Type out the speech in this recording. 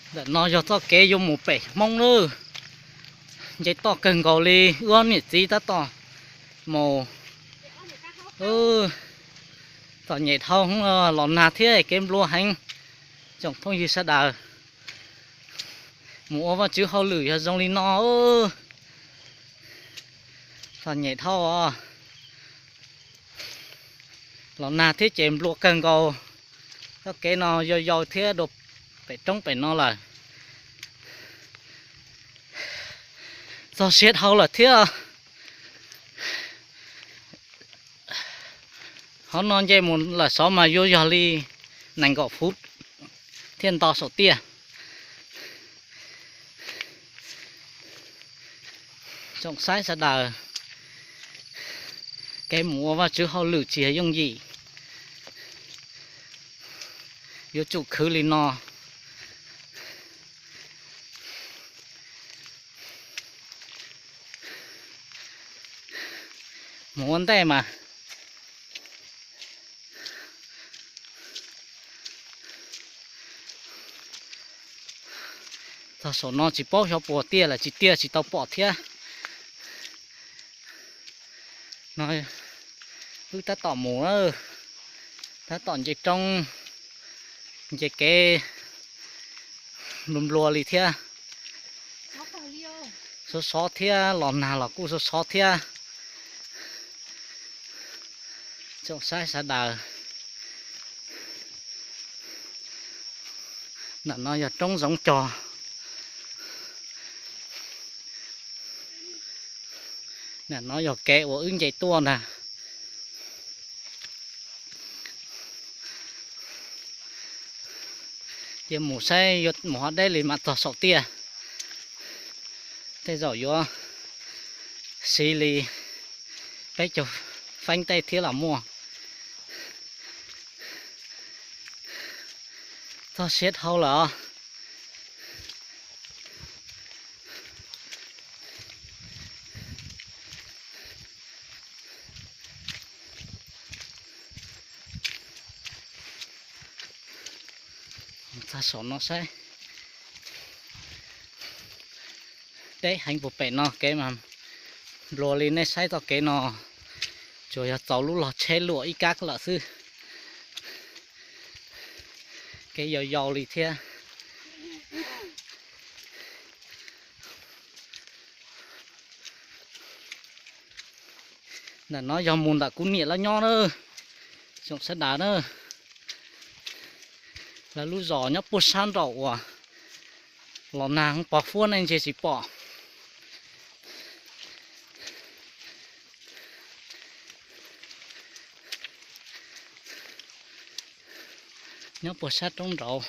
Ntawm no yog txoj kev yuav mus pem Hmoob lawm. Nce toj kawg nkaus li, wb ob niam txiv tab tom mus. Txom nyem dhau, los nag thiab kev nplua heev. Tsoom phooj ywg sawv daws, mus ua Vajtswv hauj lwm yog zoo li no. Txom nyem dhau os. Los nag thiab ces nplua kawg nkaus. Txoj kev no yau yau thiab dua pem roob pem no lawm. Txog siav dhau lawm thiab. Qhov no nce mus lawm xov mas yuav yog li nees nkaum fuv thiaj nto saum tiaj. Tsoom saib sawv daws, kev mus ua Vajtswv hauj lwm tsis yog yooj yim, yuav tsum khwv li no. Mus ua ntej mas txog saum no tsis paub xyov puas tiaj lawm, tsis tiaj tsis tau pom thiab. No wb tab tom mus, tab tom nce roob, nce kev nplua nplua li thiab. Sov sov thiab, los nag los kuj sov sov thiab. Tsoom saib sawv daws, ntawm no yog roob zoov cog. Ntawm no yog kev uas wb nce tuaj ntag. Cia mus saib yuav mus ho deb li mam txog saum tiaj. Tej zaum yuav siv li peb caug feeb tej thiab los muaj. Txog siav dhau lawm os. Txog saum no saib, deb heev puag pem no kev mas nplua li nej saib txoj kev no, tsuas yog txaus lub log tsheb luam ib kab lawm xwb. Kev yau yau li thiab. Ntawm no yog mus ntawm kuv niam lawv nyob na, tsoom sawv daws na. Lawv lub zos nyob puag sab nraum uas los nag pos huab nej ntsia tsis pom. Nyob puag sab roob nraud.